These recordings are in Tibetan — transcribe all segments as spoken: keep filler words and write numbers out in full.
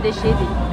དེ་བཞེས་ཏེ།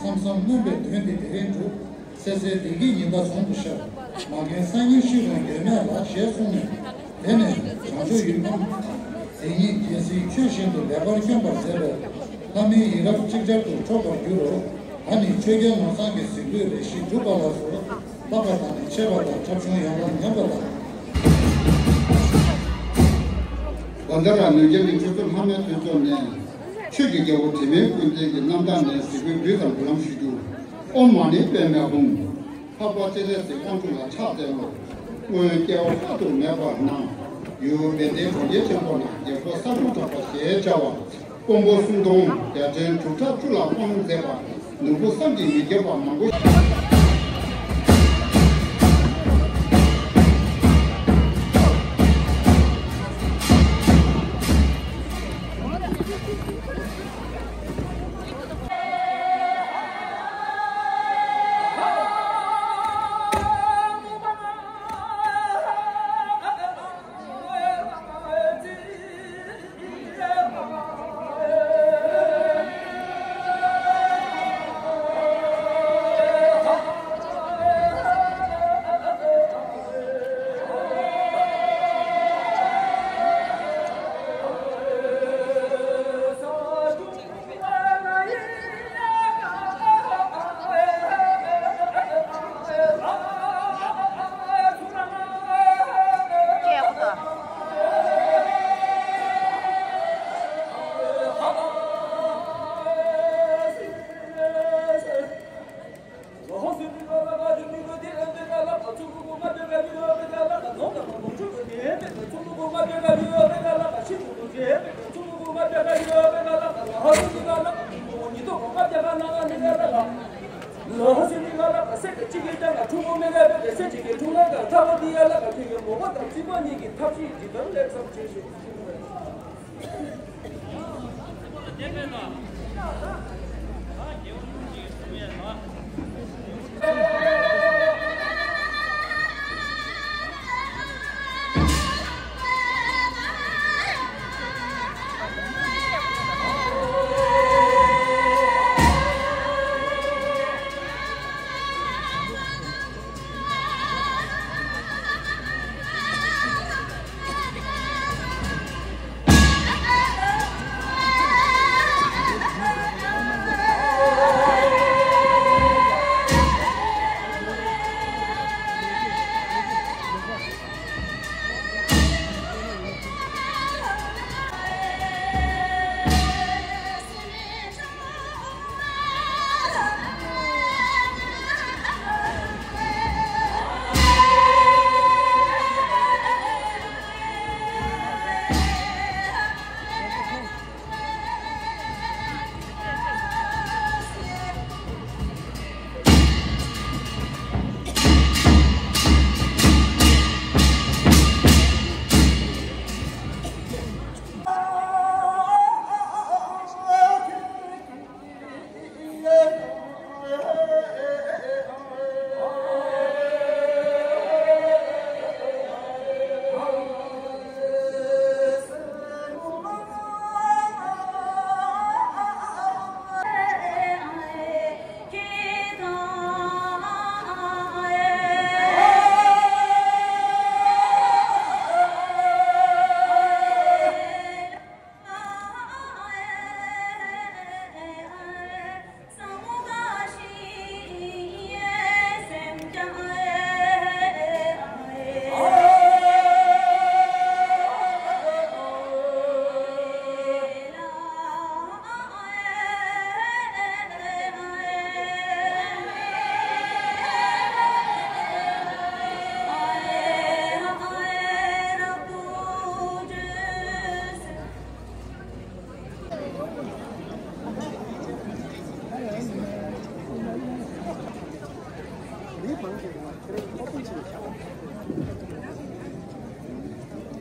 བསམ་བསམ་སྨོན་པའི་དོན་དེ་དེ་རིང་གྲུབ། ཚེ་ཚེ་བདེ་སྐྱིད་ཉི་ཟླ་ཟུང་དུ་ཤར། མ་རྒན་སང་ཉིན་ཤི་རུང་འགྱོད་མེད་ལ་ཞེས་གསུངས་ནས། དེ་ནས་བྱང་ཕྱོགས་ཡུལ་ཁམས་མཛེས་ཉིད་རྒྱལ་སྲིད་ཆོས་བཞིན་དུ་ལེགས་པར་བསྐྱངས་པར་མཛད་པས། ལྷ་མིའི་ཡིད་རབས་ཅིག་ཅར་དུ་འཕྲོག་པར་འགྱུར་རོ། ད་ནི་ཆོས་རྒྱལ་ནོར་བཟང་གི་གཟིགས་འབུལ་རེ་ཞིག་སྒྲུབ་པ་ལགས་སོ། ལྷག་པ་དང་ནི་ཆེ་བ་དང་འཁྲབ་ཆུང་ཡང་ལ་ཉམས་པ་དང་། གོ་ད་ར་ནུས་རྒྱལ་གྱི་ཆོས་ཚོགས་ལྷ་མོའི་མཐུན་ཚོགས་ནས། ཆོས་ཀྱི་རྒྱལ་པོ་དྲི་མེད་ཀུན་ལྡན་གྱི་རྣམ་ཐར་ནས་གཟིགས་འབུལ་འབུལ་དང་འབུལ་ལམ་ཞུ་རྒྱུ། ཨོཾ་མ་ཎི་པདྨེ་ཧཱུྃ། འཕགས་པ་སྤྱན་རས་གཟིགས་དབང་ཕྱུག་ལ་ཕྱག་འཚལ་ལོ། སྔོན་སྐྱེ་བ་དཔག་ཏུ་མེད་པ་ན། ཡུལ་བན་དེ་གྲོང་ཁྱེར་ཆེན་པོ་ན་རྒྱལ་པོ་ས་འབྲུག་གྲགས་པ་ཞེས་བྱ་བ། དཔོན་པོ་སུམ་སྟོང་རྒྱལ་ཕྲན་དྲུག་ཕྲག་བཅུ་ལ་དབང་མཛད་པ། ནོར་བུ་བསམ་གྱིས་མི་ཁྱབ་པ་མང་པོ།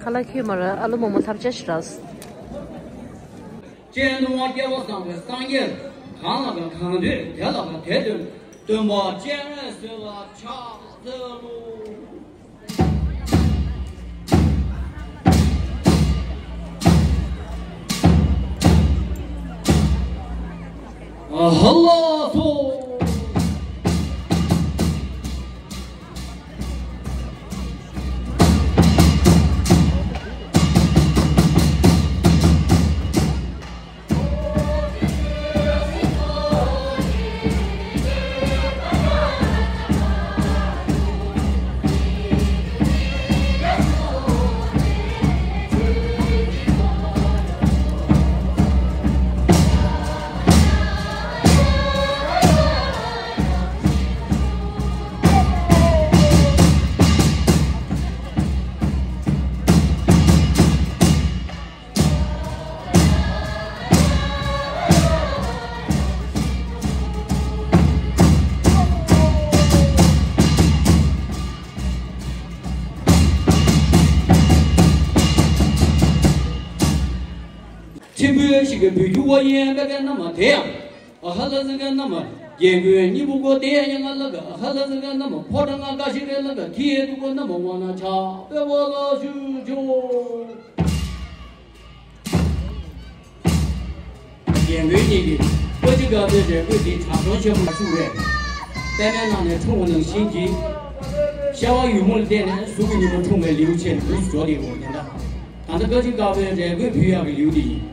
ཨ་ལ་ཁྱོད་མར་ཨ་ལོ་མོ་མོ་ཐབས་ཆ་ཞིག་རགས། སྤྱན་སྟོང་པ་སྐལ་བ་བཟང་པོའི་སངས་རྒྱས། གང་ལ་གང་འདུལ་དེ་ལ་དེ་འདུལ། སྟོན་པ་སྤྱན་རས་གཟིགས་ལ་ཕྱག་འཚལ་ལོ། ཨ་ཧ་ལ་སོ། ཆེན་པོའི་ཞིག་གི་བོད་ཀྱི་ཝ་ཡན་པེ་པེ་ན་མ་དེ་ཡང་། ཨ་ཧ་ལ་ཟི་ག་ན་མ། རྒྱལ་ཀུན་སྙིང་པོ་གོ་དེ་ཡ་ཡ་ང་ལ་ག་ཨ་ཧ་ལ་ཟི་ག་ན་མ་ཕོ་བྲང་ང་ཀ་ཤི་རེ་ལ་ག་ཐི་ཡེ་དུ་གོ་ན་མ་ཝ་ན་ཆ་པེ་ཝ་ལ་ཞུ་ཆོ། རྒྱལ་པོའི་གཉིས་ཀྱིས་ཀ་ཅི་དཀར་པོའི་རས་གོས་དེ་དྲང་སྲོང་ཆེན་པོ་བཙུགས་པས། པད་མའི་ནང་ནས་འཁྲུངས་པ་ནང་བཞིན་གྱིས། ཤ་བ་ཡུ་མོ་ལ་བརྟེན་ནས་གཟུགས་ཀྱི་ཉི་མ་འཁྲུངས་པའི་ལེའུ་ཆེ་ནས་འདུག་སེ་འགྲོ་དེ་འོ་དེ་འདྲ། ད་ལྟ་ཀ་ཅི་དཀར་པོའི་རས་གོས་ཕུལ་ཡག་གི་ལེའུ་དེ་ཡིན།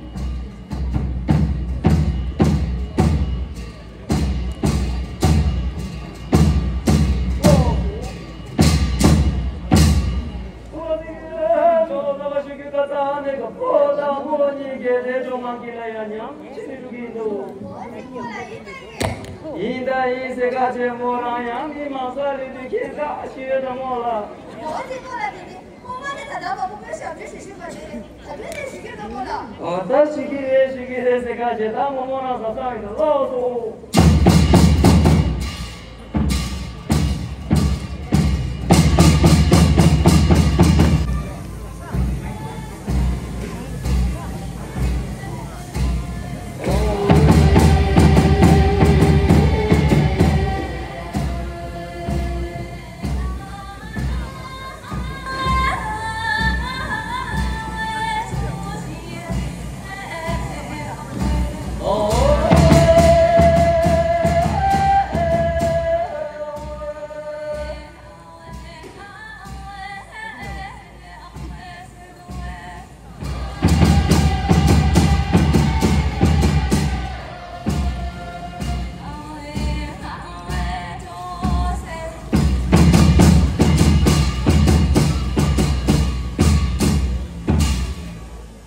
ཡིན་ད་ཡིན་ཟེར་ཁ་ཆེ་མོ་རང་ཡང་མི་མང་ས་ལས་དུས་ཁྱེད་ད་ཤི་ཡོད་ད་མོ་ལ། ཨོ་ད་ཞིག་གི་རེད་ཞིག་གི་རེད་ཟེར་ཁ་ཆེ་ད་མོ་མོ་རང་ས་ས་ཡིན་ད་ལོ་སོ།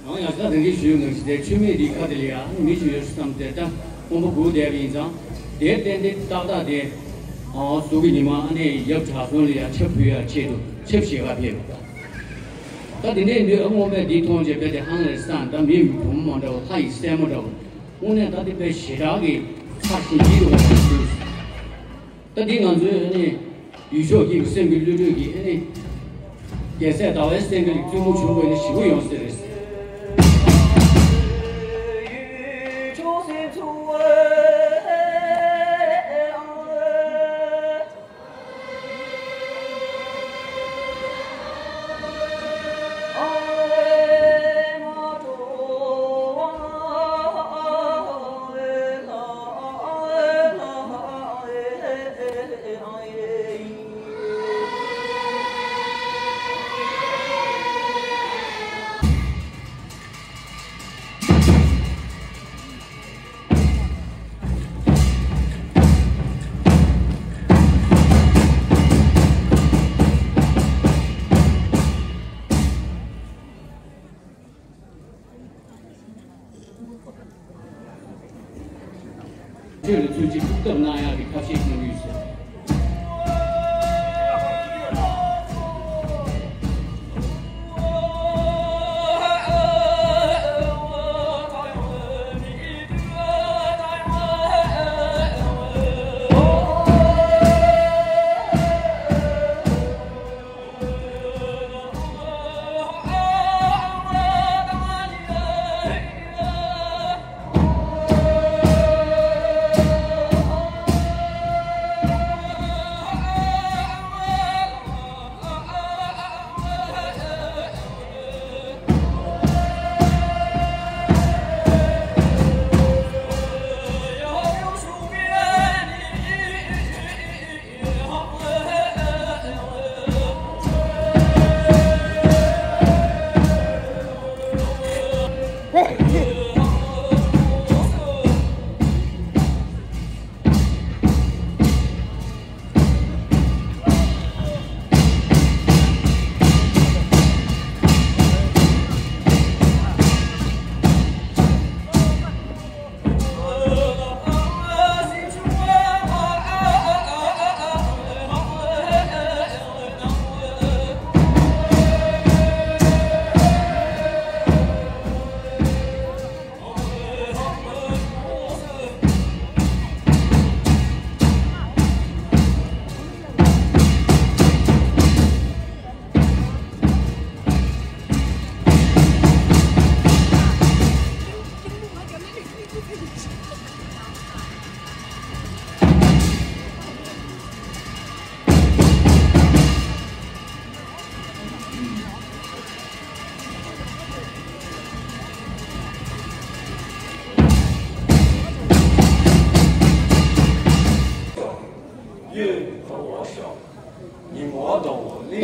ང་ཡང་ས་རང་གི་ཞུས་ནང་བཞིན་དེ་མཆོད་མེ་འདི་ཁ་དེ་ལ་ཡང་མི་ཞིག་ཡོད་བསམ་སྟེ་ད་དཔོན་པོ་སྒུག་བསྡད་པ་ཡིན་ཙང་དེར་བརྟེན་ཏེ་ཏག་ཏག་དེ་གཟུགས་ཀྱི་ཉི་མ་ཨ་ནེ་ཡབ་གྲྭ་ཚང་ལ་ཡང་ཆབ་ཕུལ་ཡག་ཆེད་དུ་ཆབ་བཞེས་ག་ཕེབས། ད་དེ་འདྲའི་དུས་ཨ་སྔོན་མས་འདི་མཐོང་རྗེས་དཔེ་དེ་ཧང་ལེར་སངས། ད་མི་བུ་མོ་མ་འདྲ་བ་ལྷ་ཡི་སྲས་མོ་འདྲ་བ་དངོས་གནས་ད་དེ་དཔེ་ཞེ་དྲག་གི་ཚར་ཞིང་སྐྱིད་འདུག་བ་ཞུ། ད་འདི་ང་ཚོའི་ཨ་ནི་ཡུལ་ཕྱོགས་ཀྱི་སེམས་ཀྱི་བློ་གྲོས་ཀྱི་ཨ་ནི་རྒྱལ་སྲས་ཟླ་བའི་སེང་གེ་ལ་བཙུན་མོ་བྱུང་བས་ནི་ཞེ་པོ་ཡོང་ས་རེད། ཆོས་ལ་ཚུལ་གྱིས་ཐུགས་བཏབ་གནང་ཡག་གི་ཐབས་ཤེས་གནང་གི་ཡོད་ཟེར།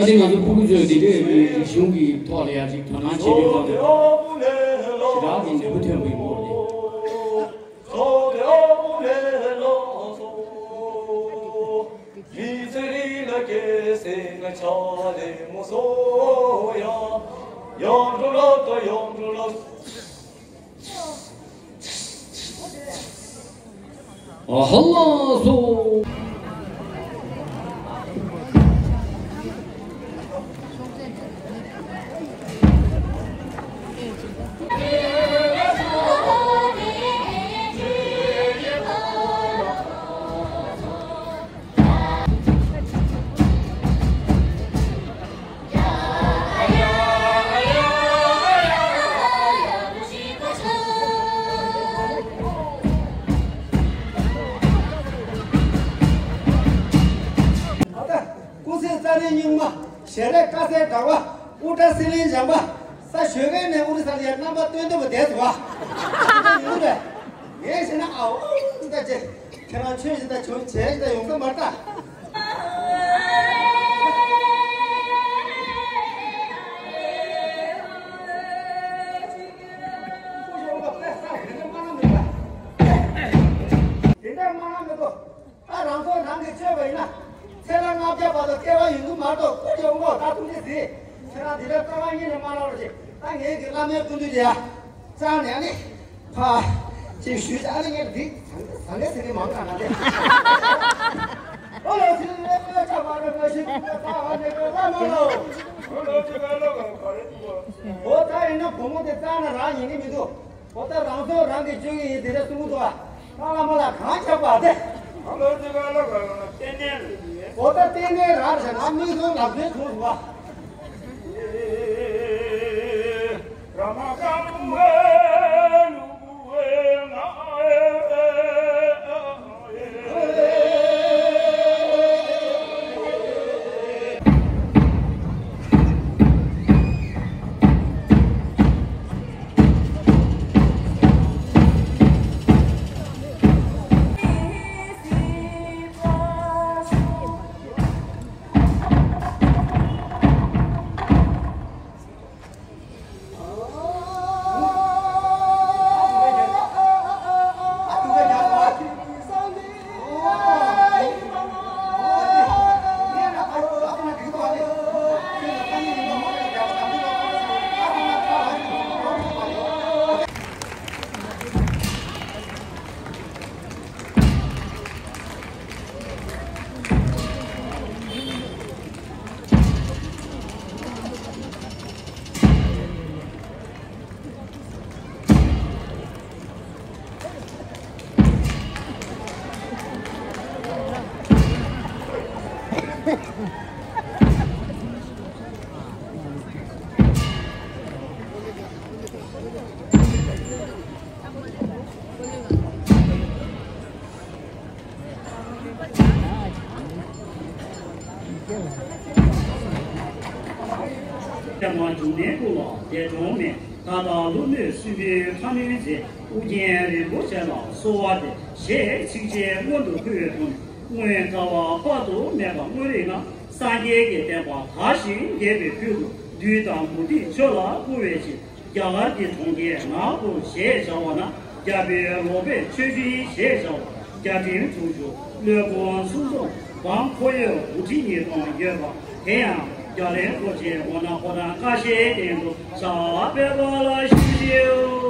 ང་ཚོ་སྤུ་གུ་ཚོས་འདི་འདྲའི་རིག་གཞུང་གི་ཐོག་ལ་ཡང་ཅིག་དོ་སྣང་བྱེད་དུས་ཙམ་པ་ཞེ་དྲག་གི་ནུས་པ་ཐོན་པའི་སྐོར་རེད། ཨ་ཧ་ལ་སོ། ཨ་ད། སྐུ་ཚེ་རྩ་ནས་རྙིང་མ། ཞལ་རས་དཀར་གསལ་འདྲ་བ། དབུ་སྐྲ་སེ་ལེང་འཇམ་པ། ས་ཞོལ་ཁའི་ནས་ཨོ་རི་ས་ལ་ཡར་རྣམ་པ་སྟོན་སྟོན་པ་བསྡད་སོང་བ། ཡོང་རེད། ངས་བྱས་ན་ཨ་ཨོ་ཨོ་ད་ཅེ། ཁྱེད་རང་ཆོས་ཞིག་ད་བྱུང་བྱས་ཞིག་ད་ཡོང་ས་མ་རེད་ད། དེ་འདྲ་མ་ལ་མི་དགོས། ད་རང་ཚོ་རང་གིས་བཅོས་པ་ཡིན་ན། ཚེ་ལ་ལྔ་བརྒྱ་བར་དུ་སྐྱེ་བ་ཡོང་གི་མ་གཏོགས་སྐུ་ཡོང་གོ་ད་ཐུགས་རྗེ་གཟིགས། ཁྱེད་རང་འདི་འདྲ་རྩ་བ་ཉིད་ནས་མ་ལབ་རོགས་ཞེས། ད་ངས་ཀྱི་བླ་མའི་སྐུ་མདུན་དེ་ཡ། ཅང་ནས་ཨ་ནི། ཕ། ཅིག་ཞུས་ཅིག་ཨ་ནི་ངས་འདི་ཟང་ཟང་ངེ་ཟིག་གི་མང་དྲགས་ན་དེ། ཨོ་ལོ་སི་ལེ་ལེ་ཆ་མ་རེ་མ་ཤི་ཀུ་ཀ་ས་ཨ་ནི་ཀ་ལ་མ་ལོ། ཨོ་ད་ཡིན་ན་བུ་མོ་དེ་རྩ་ན་རང་ཡིན་གི་མི་འདུག་ཨོ་ད་རང་སྲོག་རང་གིས་གཅོད་ཀྱི་ཡིན་དེ་འདྲ་གསུང་གི་འདུག་ཨ། ཨ་ལ་མ་ལ་གང་ཆགས་པ་དེ། ཨ་ལོ་ཅི་ག་ལ་ག་ལ་ཏན་ཏན་རེད། ཨོ་ད་ཏན་ཏན་རང་རེད་ང་མིག་སོང་ལག་སོན་བྱུང་སོང་ཨ། ར་མ་ཀ་མུ་ཧེ་ལུ་གུ་ཧེ་ང་ཧེ། ཀྱེ་མ་འབྱུང་གནས་ཀུན་ལ་འདས་གྲོངས་མེད། ད་ལྟ་ལྷོ་ནུབ་སྲིན་པོའི་ཁ་གནོན་མཛད། ཨོ་རྒྱན་རིན་པོ་ཆེ་ལ་གསོལ་བ་འདེབས། ཞེས་ཚིགས་བཅད་སྔོན་དུ་བསྐུལ་བའི་དོན། སྔོན་བསྐལ་པ་དཔག་ཏུ་མེད་པ་སྔོན་རིག་ན། སངས་རྒྱས་ཀྱི་བསྟན་པ་དར་ཞིང་རྒྱས་པའི་ཕུལ་དུ། བདུད་དང་མུ་སྟེགས་ཆོས་ལ་བསྐུལ་བའི་ཕྱིར། རྒྱ་གར་གྱི་གྲོང་ཁྱེར་ནག་པོ་ཞེས་བྱ་བ་ན། རྒྱལ་པོའི་ལོ་པཎ་ཆོས་སྦྱིན་ཞེས་བྱ་བ། རྒྱ་འབྲིང་དྲུག་ཅུ་བློན་པོ་སུམ་ཅུ་འབངས་ཁོར་ཡུག་དགུ་ཁྲི་ཉིས་སྟོང་ཡོད་པ། དེ་ཡང་རྒྱ་གླིང་སྐོར་ཆེན་འོ་ན་ཁོ་རང་ཀ་ཤའི་སྟེང་དུ་བཞག་པའི་བར་ལ་བཞུགས་ཤིང་།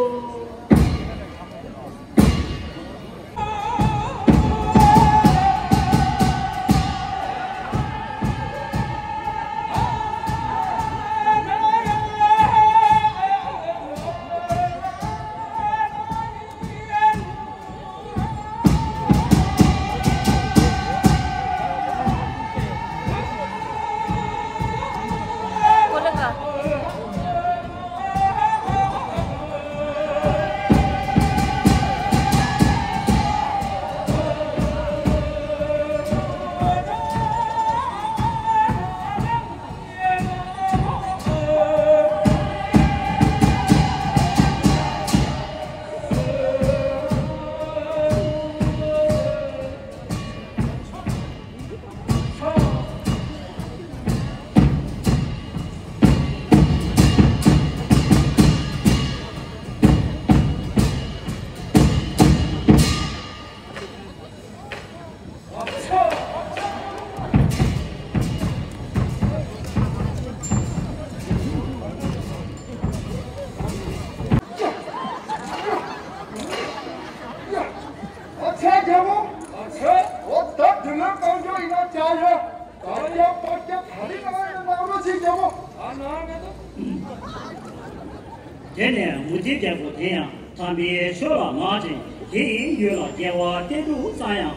དེ་ནས་མུ་ཏིག་རྒྱལ་པོ་དེ་ཡང་དམ་པའི་ཆོས་ལ་ལངས་ཅིང་། དེ་ཡི་ཡུལ་ལ་དགེ་བ་སྟེ་དྲུག་ཙམ་ཡང་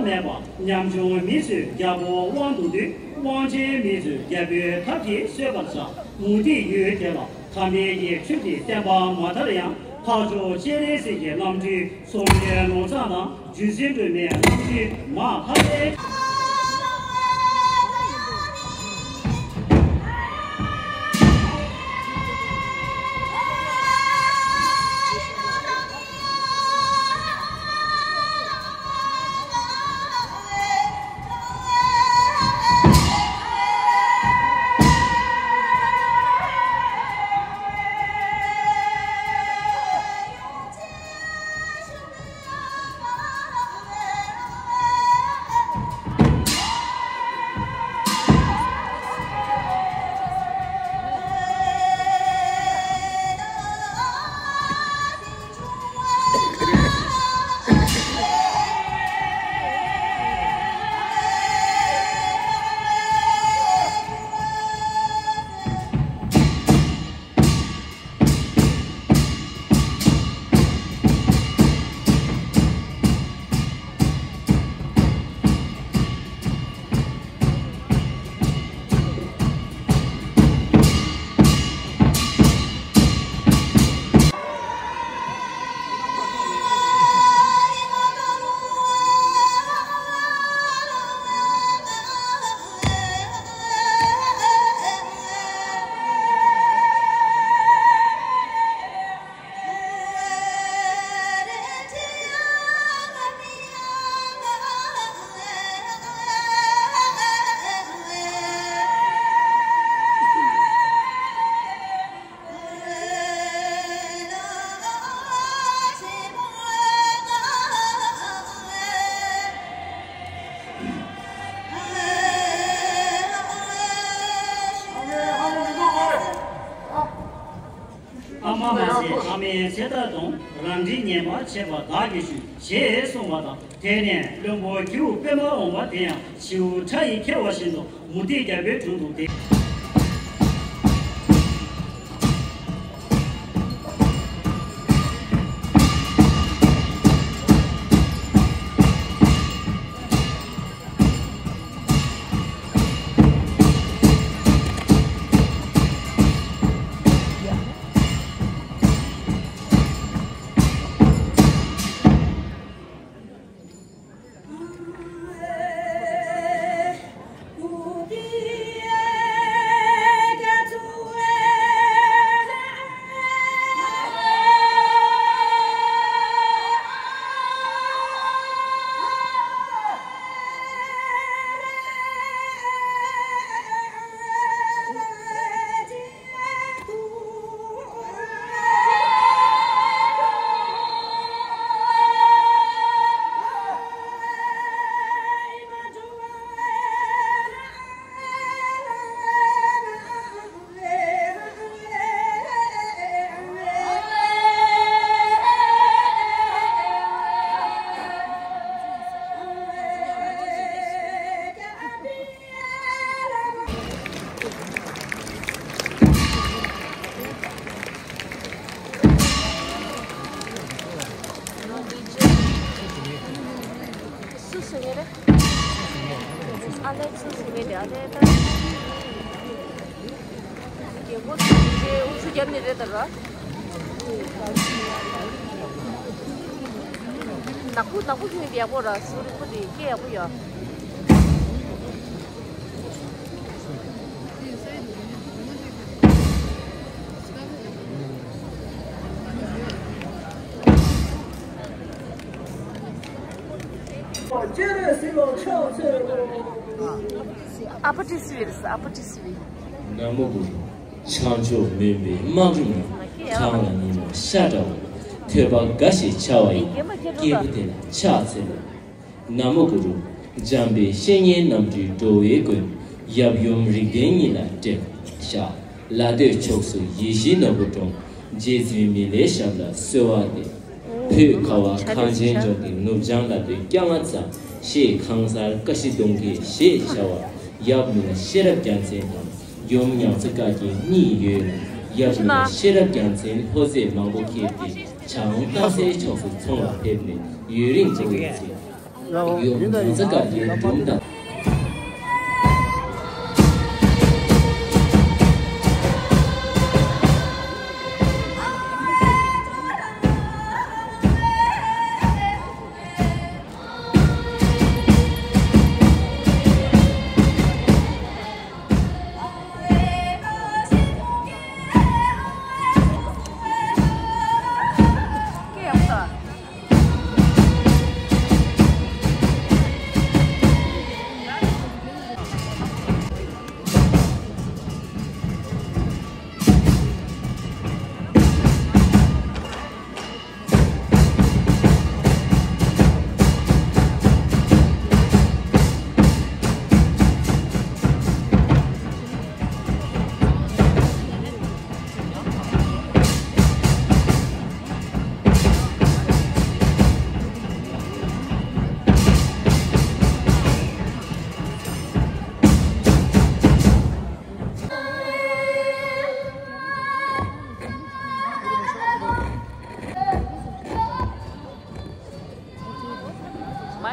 བྱ་བ་མེད་པ། ཉམ་ཆུང་མི་ཚོས་རྒྱལ་པོ་དབང་འདུག་དུས། དབང་ཆེན་མི་ཚོས་རྒྱལ་པོའི་ཐབས་ཀྱིས་གསོད་པར་བྱ། མུ་ཏིག་ཡུལ་དེ་ལ་དམ་པའི་ཆོས་ཀྱི་བསྟན་པ་མ་དར་ཡང་། འཕགས་མཆོག་སྤྱན་རས་གཟིགས་ཀྱི་རྣམ་སྤྲུལ་མཚོ་མོའི་ནོར་བཟང་དང་། བརྒྱུད་འཛིན་སྒྲོལ་མའི་རྣམ་སྤྲུལ་མ་ཧཱ་ལས། ཨ་མ་མ་ཟད་ཨ་མའི་ཚེ་ཐར་དང་རང་འདྲིས་ངན་པ་བྱས་པ་བདག་གིས་ཞུ་ཞེས་གསུངས་པ་དང་། དེ་ནས་བློན་པོ་ཁྱེའུ་པདྨ་འོངས་པ་དེ་ཡང་བྱིའུ་ཁྲ་ཡིས་ཁྱེར་བ་བཞིན་དུ་མུ་ཏིག་རྒྱལ་པོའི་དྲུང་དུ་བསྡད། སུ་སུ་ངེ་རེད། ཨ་ལས་སུ་སུ་ངེ་རེད། ཨ་ལས་ད། རྒྱལ་པོ་དེ་འུ་ཚོ་རྒྱབ་ནས་རེད་ད་ར། ནག་པོ་ནག་པོ་ཁྱོད་ཡག་པོ་ར། སུ་རིང་པོ་དེ་སྐད་ཡག་པོ་ཡོད། ཨ་ཕ་ཏི་སི་བི་རེད། ཨ་ཕ་ཏི་སི་བི། ན་མོ་གུ་རུ། བྱང་ཕྱོགས་མུན་པའི་སྨག་རུམ་ན། གངས་ལ་ཉི་མ་ཤར་འདྲ་བ། ཐོས་པ་དགའ་ཞེས་བྱ་བ་ཡི། སྐྱེས་བུ་དེ་ལ་ཕྱག་འཚལ་ལོ། ན་མོ་གུ་རུ། འཇམ་དཔལ་བཤེས་གཉེན་རྣམ་འཕྲུལ་འགྲོ་བའི་མགོན། ཡབ་ཡུམ་རིགས་ལྡན་ཉིད་ལ་སྤྲད་བཞག། ལ་སྟོད་ཕྱོགས་སུ་ཡིད་བཞིན་ནོར་བུ་འཁྲུངས། རྗེ་བཙུན་མི་ལའི་ཞབས་ལ་གསོལ་བ་འདེབས། བོད་ཁ་བ་གངས་ཅན་ལྗོངས་ཀྱི་ནུབ་བྱང་ལ་སྟོད་སྐྱ་རྔ་རྩ། ཞེས་ཁང་གསར་ཀ་ཤི་གདོང་བརྒྱད་ཞེས་བྱ་བ། ཡབ་མི་ལ་ཤེས་རབ་རྒྱལ་མཚན་དང་། ཡུམ་ཉང་ཚེ་བཀའ་བརྒྱད་གཉིས་ཡོད་ལ། ཡབ་ཡུམ་ཤེས་རབ་རྒྱལ་མཚན་ལྷོ་མཛེས་མང་པོ་ཁྱེར་ཏེ་བྱང་སྟག་སེའི་ཕྱོགས་སུ་ཚོང་ལ་ཕེབས་ནས་ཡུན་རིང་འགྲོ་བའི་ཚེ། ཡུམ་ངོ་ཚ་དགའ་ལྡན་འབུམ་དང་།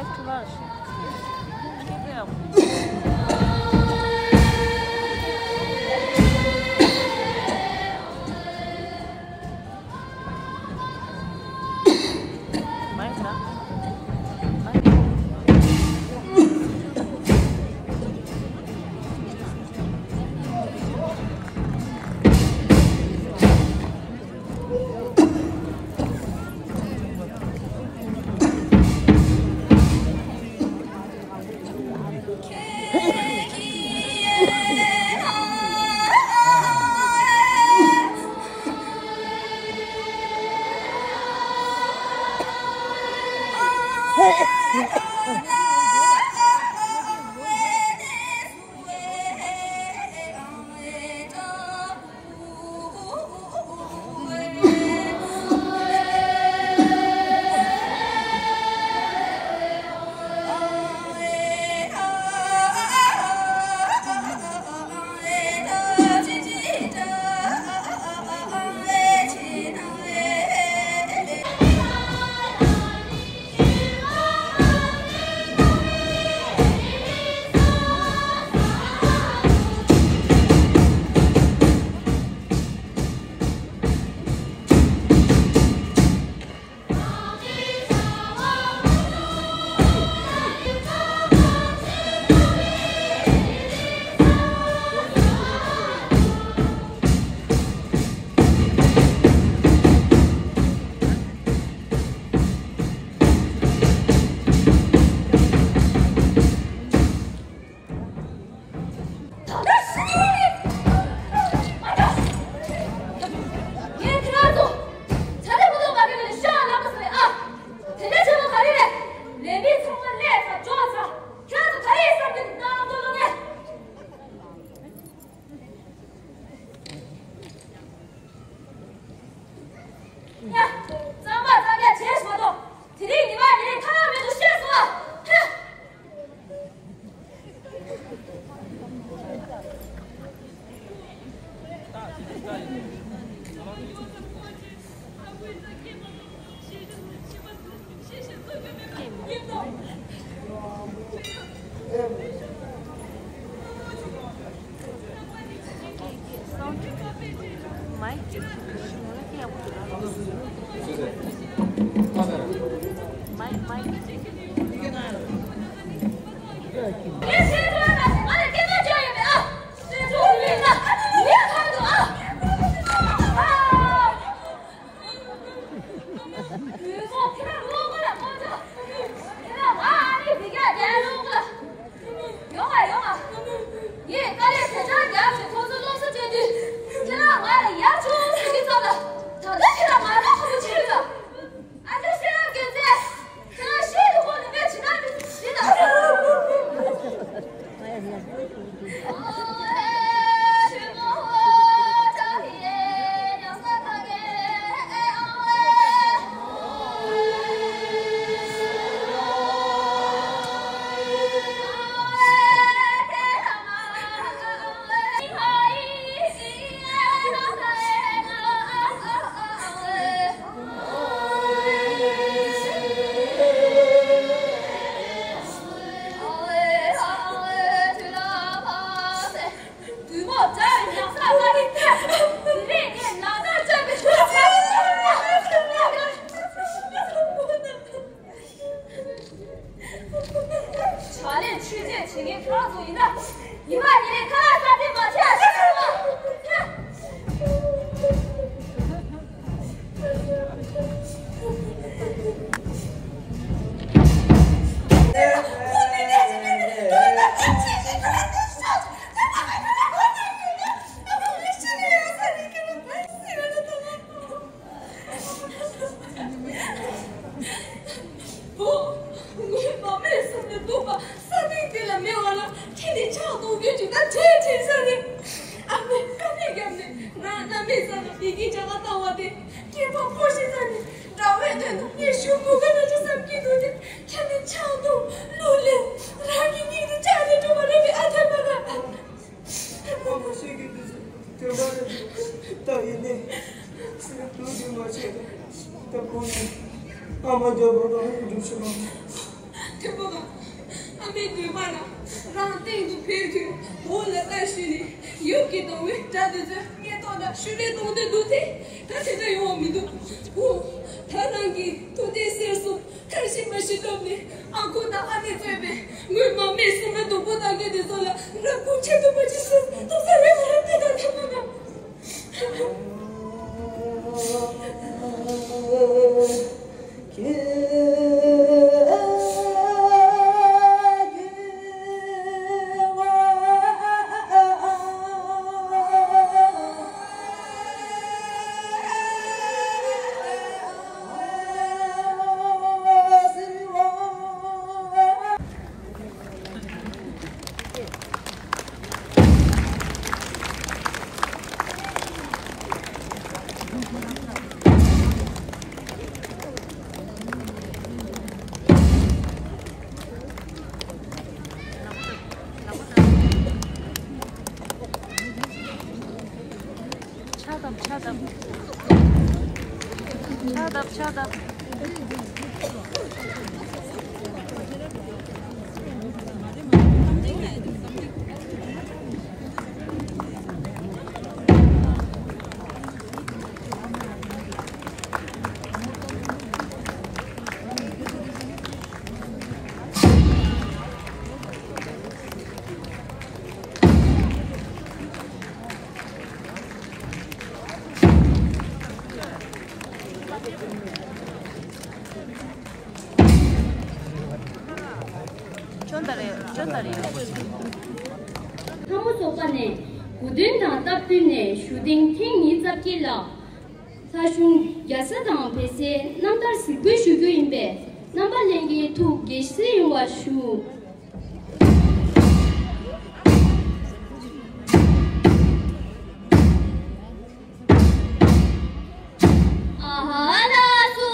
ད་ལྟ་ཤི་ནི་མ་འགྲོ། ངས་ཁྱེད་རང་ཚོ་ཇ་ལས་མི་འདུག་མ་ཁྱེར་ནས་ཤོག་ལབ་པ་ཟེར་ཨ། དེ་འདྲ་བྱེད་པ་ག་རེ་རེད། ལས་མི་ཚང་མ་ལས་ཚར་འཇོག་ཚར། ཁྱེད་རང་ཚོ་ག་རེ་བསམ་གྱི་འདུག་གནང་རོགས་གནང་། ཡ། གཙང་མ་གཙང་རྐྱང་བྱས་མ་གཏོགས་དེ་རིང་ཉི་མ་དེ་རིང་ཐ་མ་མེད་དུ་ཤེས་སོང་ཨ། ཧ། ཡོང་ང་ཡོང་ང་། ངས་དཀའ་ལས་ཞེ་དྲག་རྒྱབ་བྱས་ཁོ་ཚོ་སློབ་གསོ་སྤྲད་དུས་ཁྱེད་རང་ང་ལ་ཡག་བྱུང་ཟེར་གྱི་ཙམ་ལ། ད་ལྟ་ཁྱེད་རང་ང་རང་ཁོ་པོ་ཆེ་ཡོད། ཨ་ཅག་ཤེས་རབ་རྒྱལ་མཚན། ཁྱེད་རང་ཤེས་ཀྱི་ཁོ་ནི་མེད་ཇི་ལྟར་མི་ཤེས་ན། དེ་སྐྱེས་པ་ཕོ་ཤི་ས་ནས་དགྲ་བོའི་དོན་དུ་ངས་ཞུ་དགོས་ཀྱི་ན་འགྲོ་བསམ་གྱི་འདུག་སྟེ། ཁྱེད་ནི་ཆང་འཐུང་། གླུ་ལེན། རང་གི་སྙིང་དེ་ལྕགས་ལས་གྲུབ་པ་རེད་པས། ཨ་ཐེ་མ་ར། ཨ་མ་ཤེས་ཀྱི་འདུག་ཟེར། དེ་འདྲ་རེད། ད་ཡིན་ནས་སེམས་སྡུག་འདི་མ་བྱེད། ད་ཁོང་ནི་ཨ་མ་རྒྱལ་པོ་དང་སྒྲུབ་ཕྱི་མ། མཐུན་པོ་ག་ཨ་མའི་འདོད་པ་ལ་རང་སྟེང་དུ་ཕེབས་དུས་འོག་ལ་ལྟ་ཞུས་ནས་ཡུམ་གྱི་གདུང་བའི་སྒྲ་དེ་ཚོ་ངས་ཐོག་ན་ཤུ་ལེ་གཏོང་དུ་འདུག་སྟེ། ད་དེ་འདྲ་ཡོང་བ་མི་འདུག་ཨོ། ད་རང་གི་ཐུགས་བདེ་གསལ་སོང་། ཐར་ཤི་མ་ཤི་སྟོབས་ནི་ཨ་ཁུ་དང་ཨ་ནེ་གཙོས་པའི་སྔོན་མ་མི་སེར་སྡུག་པོ་དང་གི་དེ་ཚོ་ལ་རབ་ཁུངས་ཆེ་ཐུབ་པ་ཅི་སུ་ཐུབ་ས་རེད་མ་རེད་དེ་དང་ཐབས་མ་ག་ཕྱག་བཏབ། ཕྱག་བཏབ། ཕྱག་བཏབ། ཕྱག་བཏབ། ཁྱོད་ད་རེད། ཁྱོད་ད་རེད། ལྷ་མོ་ཚོགས་པ་ནས་གོ་སྟོན་དང་སྟབས་བསྟུན་ནས་ཞུ་ཐེངས་ཐེངས་ཉི་ཤུ་རྩ་བརྒྱད་ལ། ལྷ་གཞུང་རྒྱལ་ས་དང་བལ་སའི་རྣམ་ཐར་གཟིགས་འབུལ་ཞུ་རྒྱུ་ཡིན་པས། རྣམ་པ་ལྷན་རྒྱས་ཐུགས་དགྱེས་བཞིན་ཡོང་བ་ཞུ། ཨ་ཧ་ལ་སོ།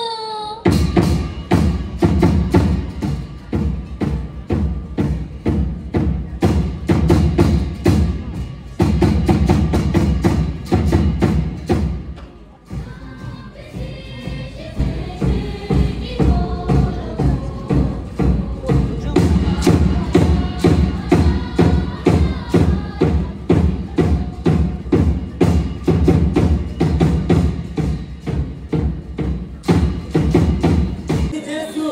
རྗེས་སུ་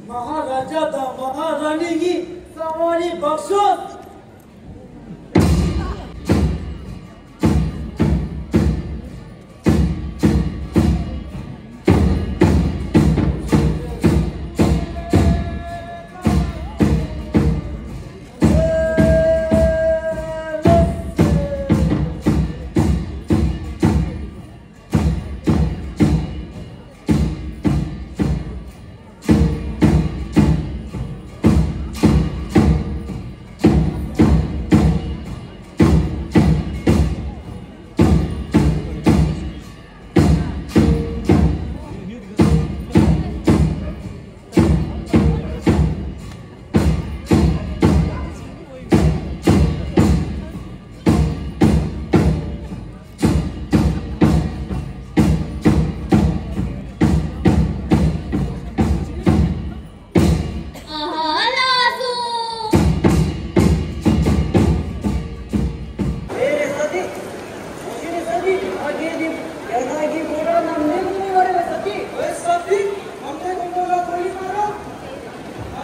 མ་ཧཱ་རཱ་ཛ་དང་མ་ཧཱ་རཱ་ནི་གཉིས་གསང་བ་རི་བག་ཤོག་ཨ་ཧ་ལ་སོ། ཨེ་རེ་ས་ཏི། ཨ་ཤི་རེ་ས་ཏི། ཨ་རྒྱལ་གྱི་རྒྱ་ནག་གི་གོ་ལ་ནང་མི་མི་ཡོད་རེད་ས་ཏི། ཨེ་ས་ཏི། ཨམ་ནེ་གོ་ལ་གོ་ཡི་མ་ར། ང་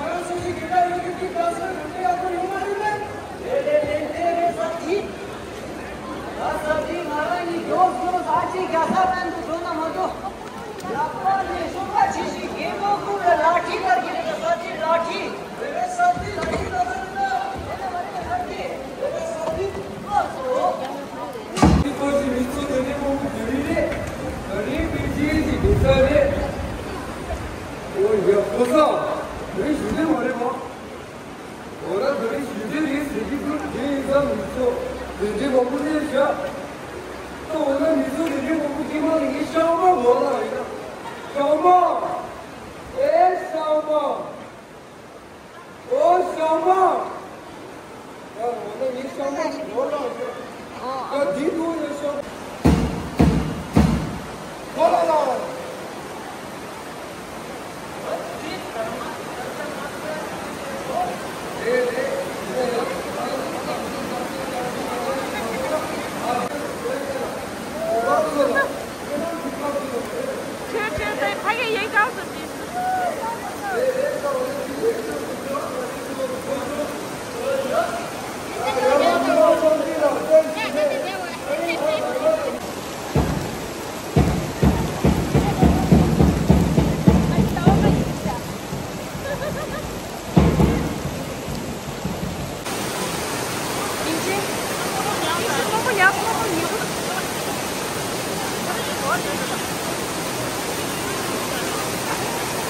རང་ཚོ་གི་དགེ་རྒན་ཡོད་ཀྱི་དེ་ག་ས་ནང་དེ་ཡག་པོ་ཡོད་མ་རེད་པས། ཨེ་རེ་རེ་རེ་རེ་ས་ཏི། ཨ་ས་ཏི། ང་རང་གཉིས་མགྱོགས་མགྱོགས་ཨ་ཅེ་རྒྱ་ས་པན་དུ་འགྲོ་ན་མ་འགྲོ། ལག་པ་ནས་ཤོག་པ་ཆེ་ཞིག་རྒན་མོ་ཀུན་ལ་ལག་ཁྲིད་གར་གྱི་རེད་ས་ཏི་ལག་ཁྲིད། རེ་རེ་ས་ཏི་ལག་ཁྲིད་ལ་ས་རེད་ན། རེ་རེ་ས་ཏི། རེ་རེ་ས་ཏི། ཨ་སོ། ཁོ་ཚོའི་མི་ཚོ་དེ་འདྲའི་མང་པོ་དེ་རིང་རེད། ད་རིང་པའི་རྗེས་ཀྱི་དེ་ས་རེད། ཨོ་ཡ་ཁོ་ཚོ། དེ་རིང་ཞུ་དེ་མ་རེད་པ། ཨོ་ར་དེ་རིང་ཞུ་དེ་རེད་ཟེར་གྱི་འདུག་དེ་ཡིན་ཙང་མི་ཚོ་དེ་འདྲའི་མང་པོ་སླེབས་བཞག་ད་འོ་ན་མི་ཚོ་དེ་འདྲའི་མང་པོ་དེ་མ་ལ་ངས་ཤ་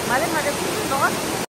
མ་རེད་མ་རེད། ཁོ་ཚོ་འགྲོ་བ།